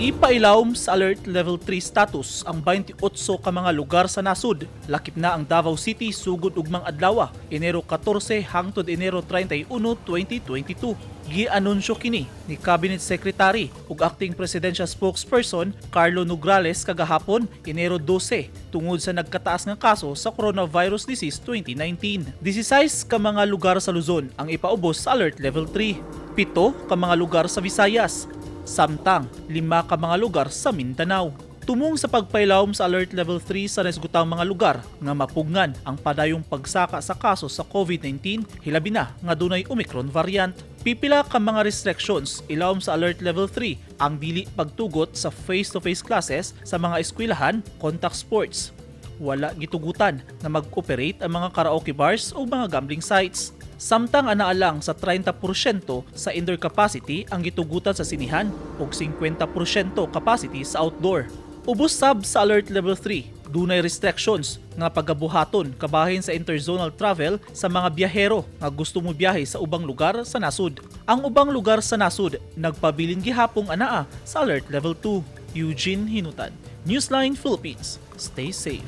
Ipailawom sa Alert Level 3 status ang 28 ka mga lugar sa nasod. Lakip na ang Davao City sugod ugmang adlaw, Enero 14 hangtod Enero 31, 2022. Gianunsyo kini ni Cabinet Secretary ug Acting Presidential Spokesperson Carlo Nograles kagahapon, Enero 12, tungod sa nagkataas nga kaso sa Coronavirus Disease 2019. 16 ka mga lugar sa Luzon ang ipaubos sa Alert Level 3. 7 ka mga lugar sa Visayas, samtang 5 ka mga lugar sa Mindanao. Tumong sa pagpailawom sa Alert Level 3 sa naisgutang mga lugar nga mapugngan ang padayong pagsaka sa kaso sa COVID-19, hilabi na nga dunay Omicron variant. Pipila ka mga restrictions ilawom sa Alert Level 3: ang dili pagtugot sa face-to-face classes sa mga eskwelahan, contact sports. Wala gitugutan na mag-operate ang mga karaoke bars o mga gambling sites. Samtang anaa lang sa 30% sa indoor capacity ang gitugutan sa sinihan ug 50% capacity sa outdoor. Ubos sab sa Alert Level 3, dunay restrictions nga pagabuhaton kabahin sa interzonal travel sa mga biyahero nga gusto mo biyahe sa ubang lugar sa nasod. Ang ubang lugar sa nasod nagpabilin gihapong anaa sa Alert Level 2. Eugene Hinutan, Newsline Philippines. Stay safe.